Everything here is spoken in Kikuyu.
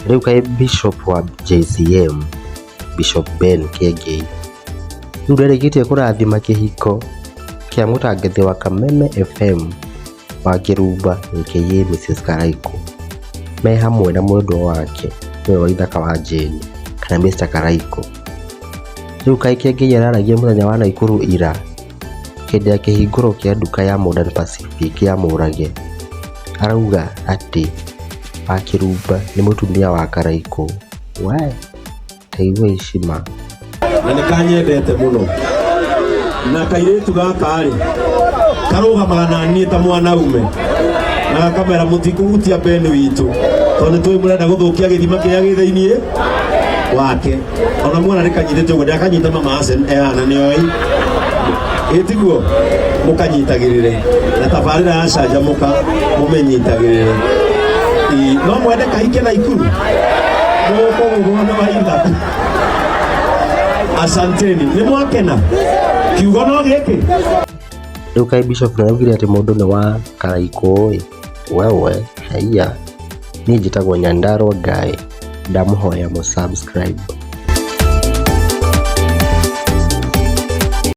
Rĩu kaĩ Bishop wa JCM Bishop Ben Kĩengei rĩu ndarĩkĩtie kũrathima kĩhiko kĩa mũtangathi wa Kameme FM wa Kĩrumba aka Mrs Karaikũ me hamwe na mwendwa wake nĩwe Waithaka wa Jane kana Mr Karaikũ. Rĩu kaĩ Kĩengei araragia mũthenya wa Naikuru ira hĩndĩ ya kĩhingũro kĩa nduka ya Modern Pacific ya Mũrage arauga atĩ Wakĩrumba nĩ mũtumia wa Karaikũ. We ta igua ici ma. Na nĩ kanyendete mũno na kairĩtu gaka rĩ karũgamaga na niĩ ta mwanaume na gakamera mũtikũhutia Ben witũ tondũ nĩ tũĩ mũrenda gũthũkia gĩthima kĩrĩa gĩ thĩiniĩ wake ona mwana nĩ kanyitĩte ũguo ndakanyita mama Asen ehana nĩ oĩ ĩtiguo mũkanyitagĩrĩre na tabarĩra ya canjamũka mũmĩnyitagĩrĩre. Ĩ, no mwende kahike na ikuru mũkũgũrwo nĩ waitha. Asanteni, nĩ mwakena kiugo no gĩkĩ. Rĩu kaĩ Bishop nĩaraugire atĩ mũndũ nĩ wa Karaikũ ĩ wewe haiya. Niĩ njĩtagwo Nyandarua Guy, ndamũhoya mũ subscribe.